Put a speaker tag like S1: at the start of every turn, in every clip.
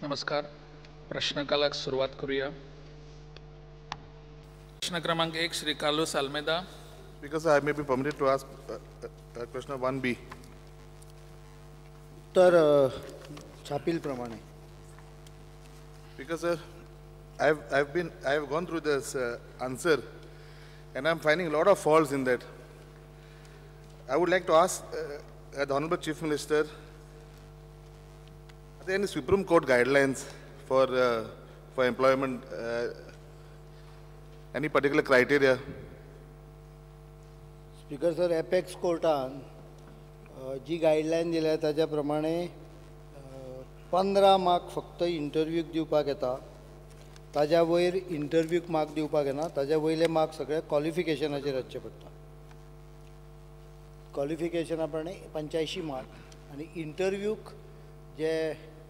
S1: नमस्कार. प्रश्नकालाक सुरवात करूया. प्रश्न क्रमांक 1, Shri Carlos Almeida.
S2: Because I may be permitted to ask question 1B.
S3: उत्तर छापील प्रमाणे.
S2: Because sir, I've gone through this answer, and I'm finding a lot of faults in that. I would like to ask the Honorable Chief Minister, are there any Supreme Court guidelines for employment? Any particular criteria?
S3: Speaker sir, apex कोर्टान जी guideline दिल्या ताज्या प्रमाणे 15 mark फक्त इंटरव्यूक दिवपाक येता, ताज्या वयर इंटरव्यूक mark दिवपाक येना, ताज्या वयले मार्क सगळे क्वॉलिफिकेशनाचेर आसचे पडटा. क्वॉलिफिकेशना प्रमाणे 85 मार्क आनी इंटरव्यूक जे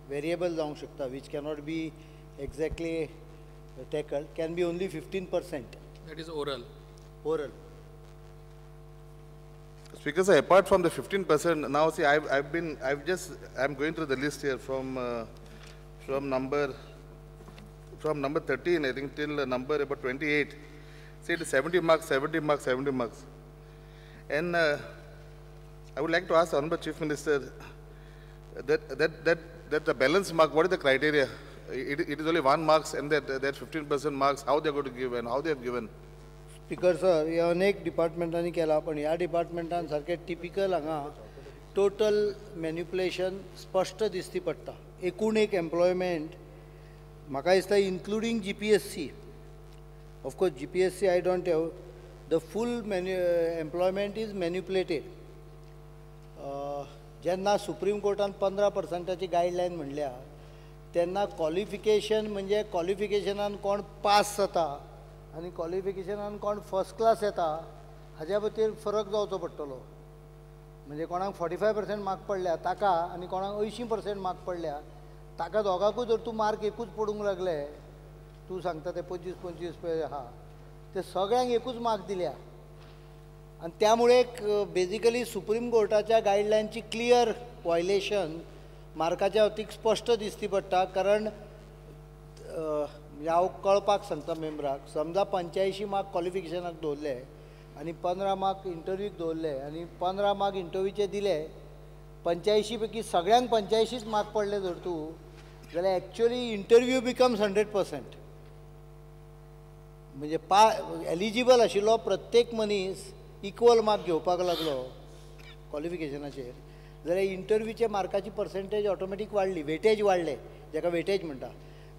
S3: वेरिएबल जावंक शकता, which cannot be exactly tackled, can be only 15%.
S1: That is oral.
S3: Oral.
S2: Speaker sir, apart from the 15%, now see, I'm going through the list here from number 13, I think, till number about 28. See, it is 70 marks, 70 marks, 70 marks. And I would like to ask the Honorable Chief Minister that the balance mark, what is the criteria? It is only 1 marks, and that 15% marks, how they are going to give and how they have given.
S3: Speaker sir, हे अनेक डिपार्टमेंटांनी केला, पण ह्या डिपार्टमेंटान सारकें typical हांगा total मॅन्युपुलेशन स्पश्ट दिसती पडटा. एकूण एक एम्प्लॉयमेंट म्हाका दिसता including G P S C, of course G P S C I don't have, the full employment is manipulated. जेन्ना सुप्रीम कोर्टान 15% गायडलायन म्हणल्या तेन्ना क्वॉलिफिकेशन म्हणजे क्वॉलिफिकेशनान कोण पास जाता आनी क्वॉलिफिकेशनान कोण फर्स्ट क्लास येता हाज्या खातीर फरक जावचो पडटलो. म्हणजे कोणाक 45% मार्क पडल्या ताका आनी कोणाक 80% मार्क पडल्या ताका दोगांकूय जर तूं मार्क एकूच पडूंक लागले, तूं सांगता ते 25 25 पळय आहा, ते सगळ्यांक एकूच मार्क दिल्या. आनी त्यामुळे एक बेजिकली सुप्रीम कोर्टाच्या गायडलायनची क्लियर वायलेशन मार्काच्या बाबतीत स्पश्ट दिसती पडटा. कारण हांव कळपाक सांगता मेंबराक, समजा 85 मार्क क्वॉलिफिकेशनाक दवरले आनी 15 मार्क इंटरव्यूक दवरले आनी 15 मार्क इंटरव्यूचे दिले, 85 पैकी सगळ्यांक 85 मार्क पडले जर तूं जाल्यार एक्चुअली इंटरव्यू बिकम्स 100%. म्हणजे एलिजिबल आशिल्लो प्रत्येक मनीस इक्वल मार्क घेवपाक लागलो क्वॉलिफिकेशनाचेर, जाल्यार इंटरव्यूचे मार्काची पर्सेंटेज ऑटोमॅटीक वाडली, वेटेज वाडले, जाका वेटेज म्हणटा.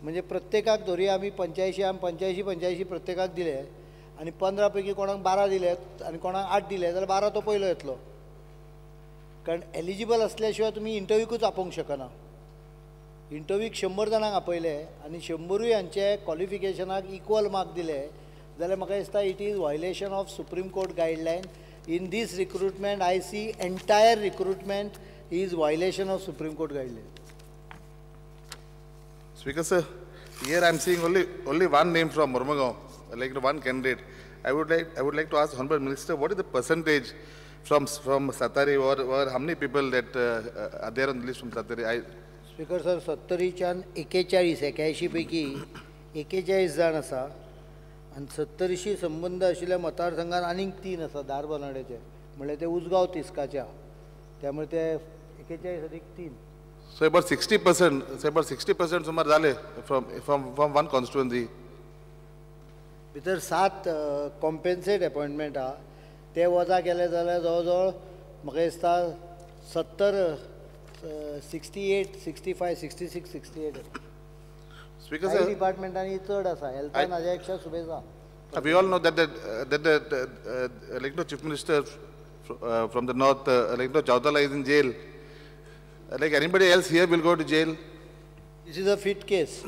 S3: म्हणजे प्रत्येकाक धरुया आमी 85, आमी 85 85 प्रत्येकाक दिले आनी 15 पैकी कोणाक 12 दिले आनी कोणाक 8 दिले जाल्यार 12 तो पयलो येतलो, कारण एलिजिबल आसल्या शिवाय तुमी इंटरव्यूकूच आपोवंक शकना. इंटरव्यूक 100 जाणांक आपयले आनी 100 हांचे क्वॉलिफिकेशनाक इक्वल मार्क दिले जाल्यार म्हाका दिसता it is violation of Supreme Court guideline. In this recruitment I see entire recruitment is violation of Supreme Court guideline.
S2: Speaker sir, here I am seeing only one name from Mormugao, like one candidate. I would like to ask Honorable Minister, what is the percentage from Satari, or how many people that are there on the list from Satari?
S3: Speaker sir, 70च्यान 41 81 पैकी 41 जाण आसा आनी 70शी संबंद आशिल्ल्या मतदारसंघान आनीक 3 आसा धारबांदोड्याचे, म्हणल्यार ते उजगांव तिस्काच्या, त्यामुळे ते 41 अदीक 3.
S2: So about 60%, so about 60% सुमार जाले from one constituency.
S3: भितर 7 कॉम्पेन्सेट अपॉयंटमेंट आहा, ते वजा केले जाल्यार जवळ जवळ म्हाका दिसता 70, 68, 65, 66, 68.
S2: Speaker sir,
S3: डिपार्टमेंटांनी चड आसा, हेल्थान हाज्या पेक्षा सुबेज आहा.
S2: We all know that the like the Chief Minister from the north, like the Chautala is in jail. Like anybody else here will go to jail.
S3: This is a fit case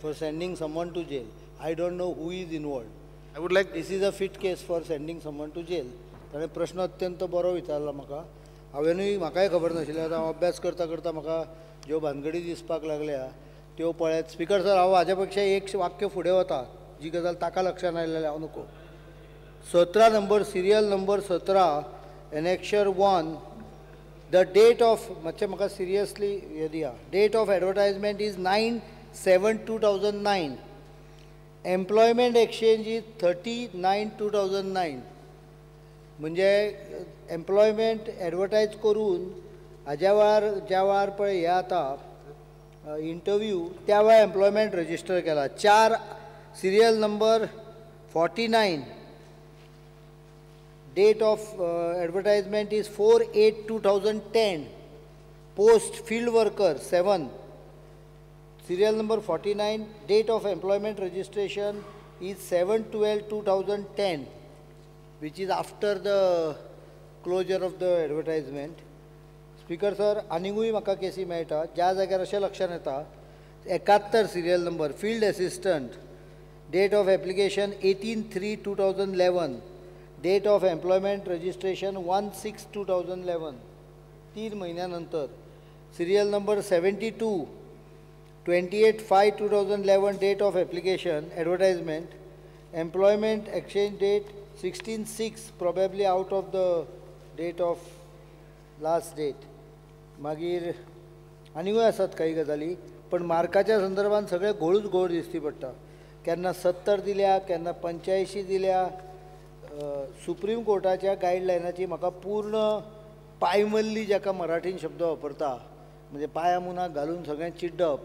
S3: for sending someone to jail. I don't know who is involved.
S2: I would like.
S3: This is a fit case for sending someone to jail. ताणें प्रश्न अत्यंत बरो विचारला म्हाका. हांवेनूय म्हाकाय खबर नाशिल्लें. आतां हांव अभ्यास करता करता म्हाका ज्यो भानगडी दिसपाक लागल्या त्यो पळयत. स्पीकर सर, हांव हाज्या पेक्षा एक वाक्य फुडें वता, जी गजाल ताका लक्षान आयिल्ली हांव नको. 17 number, serial number 17, annexure 1, The date of, मातशें म्हाका सिरियसली हें दिया, date of advertisement is 9/7/2009, employment exchange is 30/9/2009. म्हणजे एम्प्लॉयमेंट एडवर्टायज करून हाज्या वेळार, ज्या वेळार पळय हें आतां इंटरव्यू, त्या वेळार एम्प्लॉयमेंट रजिस्टर केला. 4 serial number 49, date of advertisement is 4/8/2010, post field worker 7, serial number 49, date of employment registration is 7/12/2010, which is after the closure of the advertisement. Speaker sir, आनीकूय म्हाका केसी मेळटा ज्या जाग्यार अशें लक्षांत येता. 71 serial number field assistant, date of application 18/3/2011, date of employment registration 1/6/2011, 3 म्हयन्या नंतर. Serial number 72, 28/5/2011, date of application advertisement, employment exchange date 16/6, probably out of the date of last date. मागीर आनीकूय आसात काही गजाली, पण मार्काच्या संदर्भात सगळे घोळूच घोळ दिसती पडटा. केन्ना 70 दिल्या, केन्ना 85 दिल्या. सुप्रीम कोर्टाच्या गायडलायनाची म्हाका पूर्ण पायमल्ली, जाका मराठीन शब्द वापरता म्हणजे पांया मुनाक घालून सगळें चिड्डप,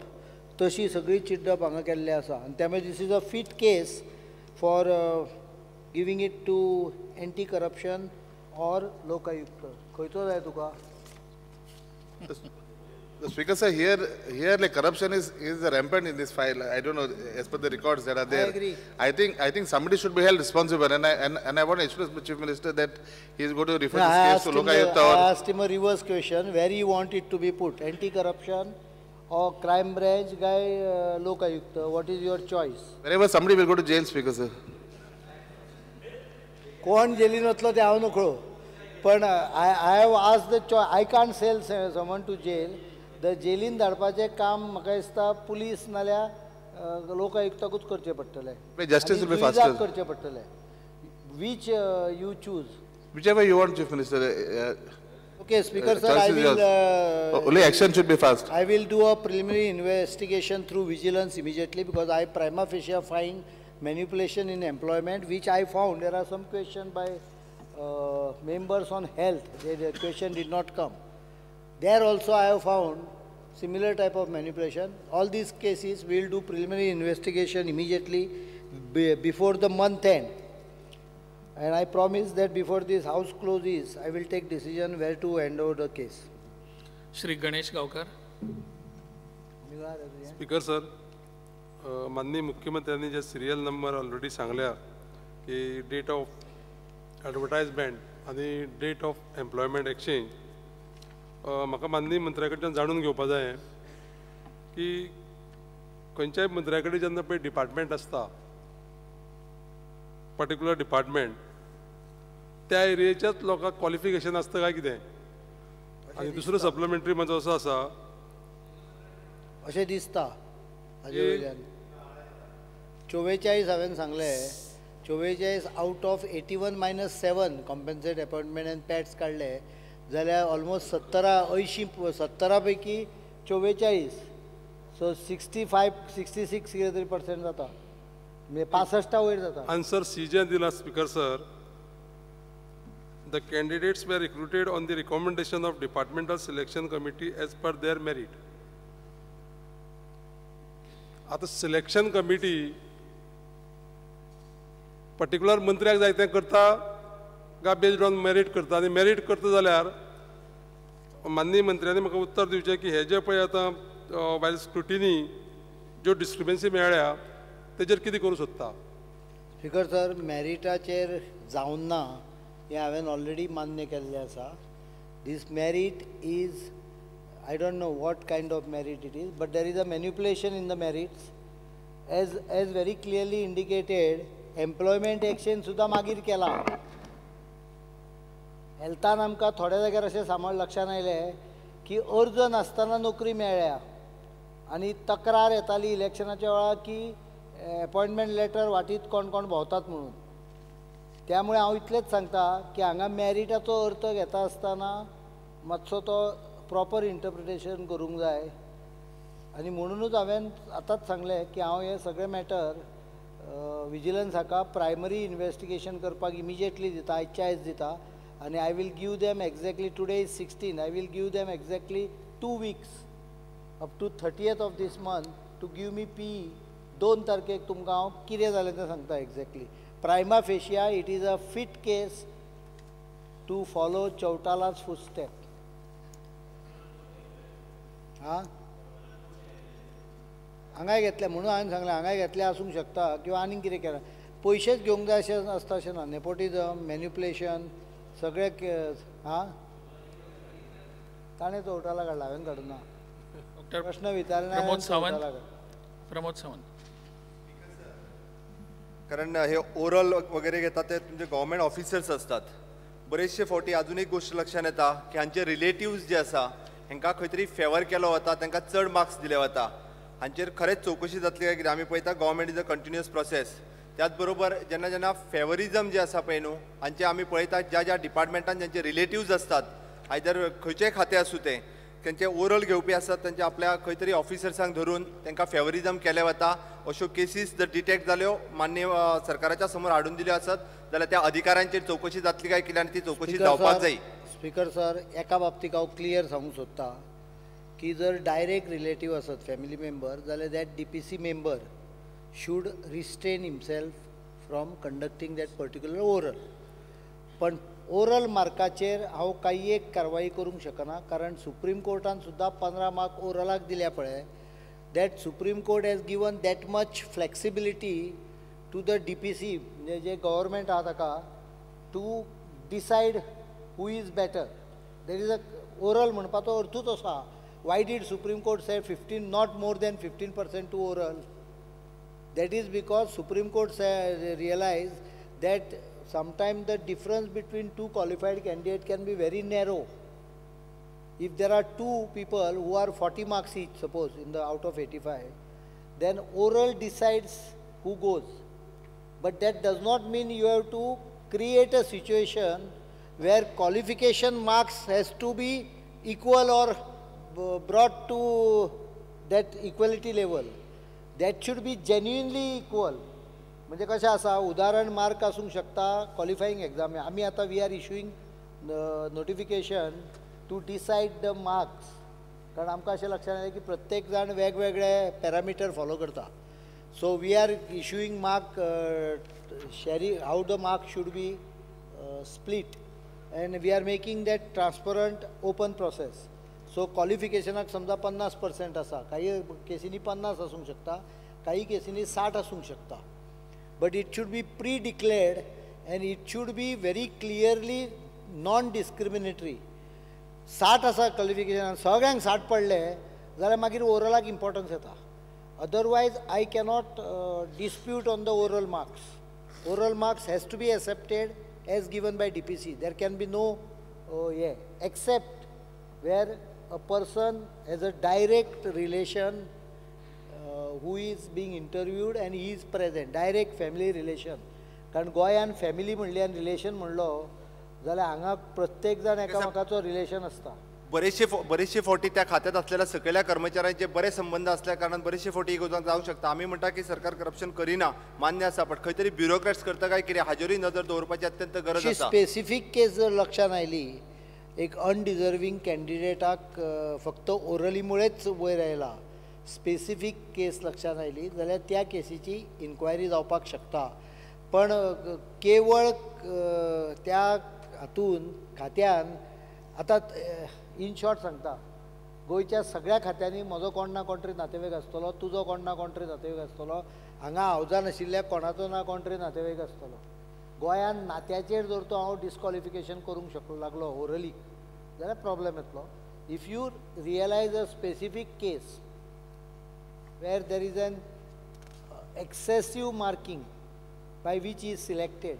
S3: तशी सगळी चिड्डप हांगा केल्लें आसा. आनी त्यामुळे this is a fit case for giving it to anti corruption or Lokayukta. खंयचो जाय तुका?
S2: The Speaker sir, here like corruption is rampant in this file. I don't know, as per the records that are there.
S3: I agree.
S2: I think somebody should be held responsible, and I want to express the Chief Minister that he is going to refer this case to Lokayukta.
S3: I asked him a reverse question: where you want it to be put, anti-corruption or crime branch guy, Lokayukta? What is your choice?
S2: Wherever somebody will go to jail, Speaker sir.
S3: कोण जेलीन वतलो ते हांव नकळो, पण I have asked the choice. I can't sell someone to jail. The Jelin धाडपाचें काम म्हाका दिसता पुलीस नाल्यार लोकायुक्ताकूच करचें पडटलें, करचें पडटलें. Which you choose?
S2: Whichever you want, Chief Minister.
S3: Okay, Speaker sir, I will.
S2: Only action should be fast.
S3: I will do a preliminary investigation through vigilance immediately, because I prima facie find manipulation in employment, which I found. There are some question by members on health. The question did not come. There also I have found similar type of manipulation. All these cases we will do preliminary investigation immediately before the month end. And I promise that before this house closes, I will take decision where to hand over the case.
S1: Shri Ganesh Gaonkar.
S4: Speaker sir, माननीय मुख्यमंत्र्यांनी जे serial number already सांगल्या की date of ॲडवर्टायजमेंट आनी date of employment exchange, म्हाका माननीय मंत्र्या कडच्यान जाणून घेवपा जाय की खंयच्याय मंत्र्या कडेन जेन्ना पळय डिपार्टमेंट आसता, पर्टिक्युलर डिपार्टमेंट, त्या एरियेच्याच लोकांक क्वॉलिफिकेशन आसता काय कितें? आनी दुसरो सप्लिमेंटरी म्हजो असो आसा,
S3: अशें दिसता हाजे वयल्यान. 44 हांवें सांगलें, 44 out of 81 minus 7 compensate appointment and PATs काडले जाल्यार ऑलमोस्ट 70 पैकी 44, सो 65 66 कितें तरी पर्संट जाता, म्हणजे 65 वयर जाता.
S4: आन्सर सी जे दिला speaker sir, the candidates were recruited on the recommendation of departmental selection committee as per their merit. आतां सिलेक्शन कमिटी पर्टिक्युलर मंत्र्याक जाय तें करता काय बेज्ड ऑन मेरीट करता? आनी मेरीट करता जाल्यार माननीय मंत्र्यांनी म्हाका उत्तर दिवचें की हे जे पळय आतां वायल स्क्रुटिनी ज्यो डिस्क्रिपेन्सी मेळ्ळ्या तेजेर कितें करूं सोदता?
S3: स्पीकर सर, मॅरिटाचेर जावन ना हें हांवें ऑलरेडी मान्य केल्लें आसा. This merit is, I don't know what kind of merit it is, but there is a manipulation in the merits as very clearly indicated. Employment exchange सुद्दां मागीर केला. हेल्थान आमकां थोड्या जाग्यार अशें सांबाळ लक्षांत आयलें की अर्ज नासतना नोकरी मेळ्ळ्या आनी तक्रार येताली इलेक्शनाच्या वेळार की एपॉयंटमेंट लेटर वाटीत कोण कोण भोंवतात म्हणून. त्यामुळे हांव इतलेंच सांगता की हांगा मॅरिटाचो अर्थ घेता आसतना मातसो तो प्रॉपर इंटरप्रिटेशन करूंक जाय आनी म्हणुनूच हांवें आतांच सांगलें की हांव हें सगळें मॅटर विजिलन्स हाका प्रायमरी इन्वेस्टिगेशन करपाक इमिजिएटली दिता, आयच्या आयज दिता आनी I will give them exactly, today is 16, I will give them exactly 2 weeks up to 30th of this month to give me P. 2 तारखेक तुमकां हांव कितें जालें तें सांगता exactly. Prima facie it is a fit case to follow Chautala's footstep. हां, हांगाय घेतले म्हणून हांवें सांगलें, हांगाय घेतले आसूंक शकता किंवा आनीक कितें केलां. पयशेच घेवंक जाय अशें आसता अशें ना, नेपोटिजम, मॅन्युपुलेशन सगळें. हां, ताणें चौटाला काडला, हांवें काडूं ना. प्रश्न विचारला
S1: प्रमोद सावंत. प्रमोद सावंत.
S5: कारण हे ओरल वगैरे घेतात ते तुमचे गव्हर्मेंट ऑफिसर्स असतात. बरेचशे फावटी अजून एक गोष्ट लक्षात येता की हांचे रिलेटिव्स जे आसा हेंकां खंय तरी फेवर केलो वता, तांकां चड मार्क्स दिले वता. हांचेर खरेंच चवकशी जातली काय कितें? आमी पळयता government is a continuous process. त्याच बरोबर जेन्ना जेन्ना फेवरिजम जे आसा पळय न्हू, हांचे आमी पळयता ज्या ज्या डिपार्टमेंटान ज्यांचे रिलेटिव्स आसतात, आयदर खंयचेय खातें आसूं तें, तेंचे ओरल घेवपी आसतात, तेंचे आपल्या खंय तरी ऑफिसर्सांक धरून तांकां फेवरिजम केलें वता. अश्यो केसीस जर डिटेक्ट जाल्यो, मान्य सरकाराच्या समोर हाडून दिल्यो आसत जाल्यार त्या अधिकाऱ्यांचेर चवकशी जातली काय कितें आनी ती चवकशी जावपाक जाय.
S3: स्पीकर सर, एका बाबतीक हांव क्लियर सांगूंक सोदता की जर डायरेक्ट रिलेटीव आसत फॅमिली मेंबर जाल्यार that DPC member should restrain himself from conducting that particular oral. पण ओरल मार्काचेर हांव काही एक कारवाई करूंक शकना, कारण सुप्रीम कोर्टान सुद्दां 15 मार्क ओरलाक दिल्या पळय. That Supreme Court has given that much flexibility to the DPC, म्हणजे जे गव्हर्मेंट आहा ताका, to decide who is better. There is a oral म्हणपाचो अर्थूच असो आहा. Why did Supreme Court say 15, not more than 15% to oral? That is because Supreme Court realize that sometimes the difference between two qualified candidates can be very narrow. If there are two people who are 40 marks each, suppose, in the out of 85, then oral decides who goes. But that does not mean you have to create a situation where qualification marks has to be equal or brought to that equality level. That should be genuinely equal. म्हणजे कशें आसा, उदाहरण mark आसूंक शकता क्वॉलिफाईंग exam. आमी आतां we are issuing notification to decide the marks, कारण आमकां अशें लक्षांत आयलें की प्रत्येक जाण वेगवेगळे पॅरामिटर फॉलो करता. So we are issuing mark sharing, how the mark should be split, and we are making that transparent open process. So क्वॉलिफिकेशनाक समजा 50% आसा, काही केसींनी 50 आसूंक शकता, काही केसींनी 60 आसूंक शकता. But it should be pre-declared and it should be very clearly non-discriminatory. 60 आसा qualification, सगळ्यांक 60 पडले जाल्यार मागीर ओरलाक इम्पॉर्टन्स येता. Otherwise I cannot dispute on the oral marks. Oral marks has to be accepted as given by DPC. There can be no hey except where a person has a direct relation who is being interviewed and he is present, direct family relation. कारण गोंयान family म्हणली आनी relation म्हणलो जाल्यार हांगा प्रत्येक जाण एकामेकाचो relation आसता.
S5: बरेचशे फावटी त्या खात्यात असलेल्या सकयल्या कर्मचाऱ्यांचे बरे संबंध असल्या कारणान बरेचशे फावटी ही गजाल जावंक शकता. आमी म्हणटा की सरकार करप्शन करिना, मान्य आसा, बट खंय तरी ब्युरोक्रॅट्स करता काय कितें हाजेरूय नजर दवरपाची अत्यंत गरज आसा.
S3: स्पेसिफीक केस जर लक्षांत आयली, एक अनडिजर्वींग कॅन्डिडेटाक फक्त ओरलीमुळेच वयर आयला, स्पेसिफीक केस लक्षांत आयली जाल्यार त्या केसीची इन्क्वायरी जावपाक शकता. पण केवळ त्या हातून खात्यान आतां इन शॉर्ट सांगता, गोंयच्या सगळ्या खात्यांनी म्हजो कोण ना कोण तरी नातेवाईक आसतलो, तुजो कोण ना कोण तरी नातेवाईक आसतलो, हांगा हावजा नाशिल्ल्या कोणाचो ना कोण तरी नातेवाईक आसतलो. गोंयान नात्याचेर जर तो हांव डिस्क्वॉलिफिकेशन करूंक शकलो लागलो ओरली जाल्यार प्रॉब्लेम येतलो. If you realise a specific case where there is an excessive marking by which he is selected,